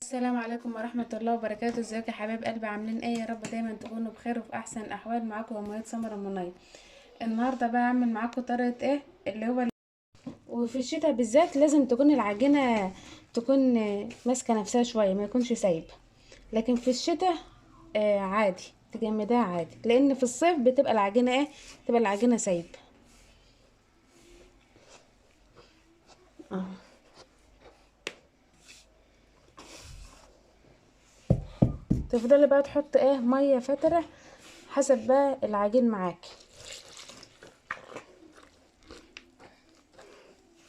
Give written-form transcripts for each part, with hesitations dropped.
السلام عليكم ورحمة الله وبركاته. ازيكم يا حبايب قلبي؟ عاملين ايه؟ يا رب دايما تكونوا بخير وفي احسن الاحوال. معاكم امهات سمر منير. النهارده بقى هعمل معاكم طريقه ايه اللي هو، وفي الشتاء بالذات لازم تكون العجينة تكون ماسكه نفسها شوية، ما يكونش سايب. لكن في الشتاء عادي تجمدها عادي، لان في الصيف بتبقى العجينة ايه، تبقى العجينة سايب. تفضلي بقى تحط ايه مية فترة حسب بقى العجين معاكي.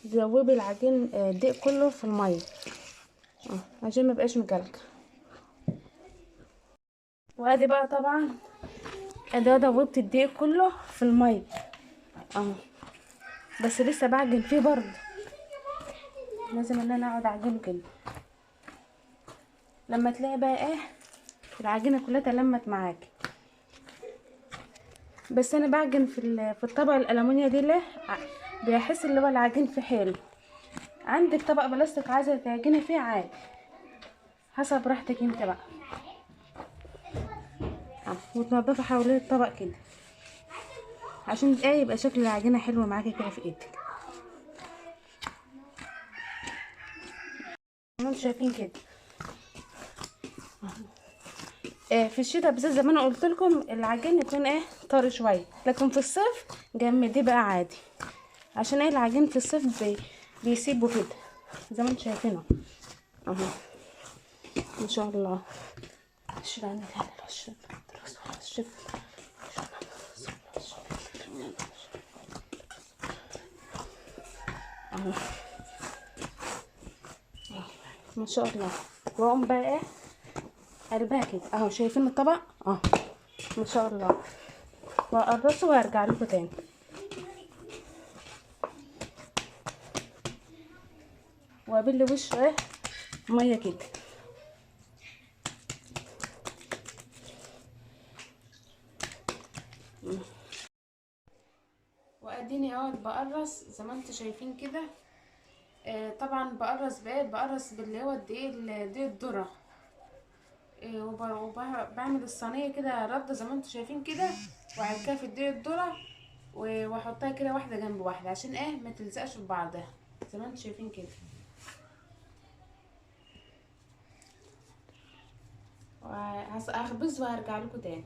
تذوبي العجين الدقيق كله في المية عشان ما يبقاش مكلكع. وادي بقى طبعا ادي دوبت الدقيق كله في المية بس لسه بعجن فيه برضه، لازم ان انا اقعد اعجنه كده لما تلاقي بقى ايه العجينة كلها تلمت معاكي. بس انا بعجن في الطبق الالومنيا دي ليه بيحس اللي هو العجين في حاله. عندك طبق بلاستيك عايزه تعجني فيه عادي، حسب راحتك انت بقى. وتنضفي حوالين الطبق كده عشان ايه يبقى شكل العجينة حلو معاكي كده في ايدك. انتوا شايفين كده في الشتاء بالذات زي ما انا قلت لكم العجين يكون ايه طري شوية، لكن في الصيف جمديه بقى عادي، عشان ايه العجين في الصيف بيسيبه كده زي ما انتم شايفينه اهو. ان شاء الله اهو ما شاء الله. واقوم بقى ايه قلبها كده اهو، شايفين الطبق ما شاء الله. واقرصه وارجع لكم تاني. وابل وشه ايه مية كده. واديني اهو بقرص زي ما انتم شايفين كده. طبعا بقرص بايه؟ بقرص باللي هو الدقيق، دقيق الذرة. وبعمل الصينية كده رده زي ما انتم شايفين كده، وعكها في الدقيق الذرة واحطها كده واحدة جنب واحدة عشان ايه ما تلزقش في بعضها زي ما انتم شايفين كده. وهخبز وهرجع لكم تاني.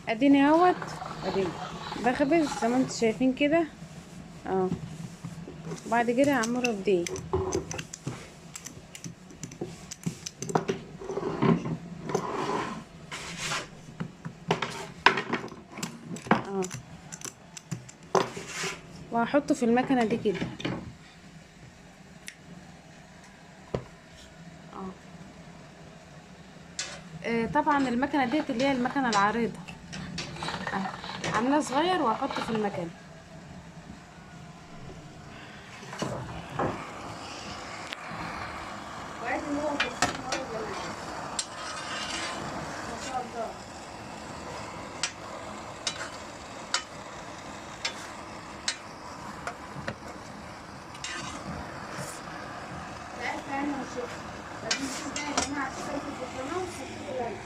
اديني اهوت، اديني بخبز زي ما انتم شايفين كده اهو. بعد كده هعمله بدقيق. وهحطه في المكنه دي كده طبعا المكنه ديت اللي هي المكنه العريضة عاملاه صغير، وهحطه في المكنه. وادي هو ما شاء الله. ما تنسوش بقى يا جماعة تشتركوا في القناة وتحطوا لايك.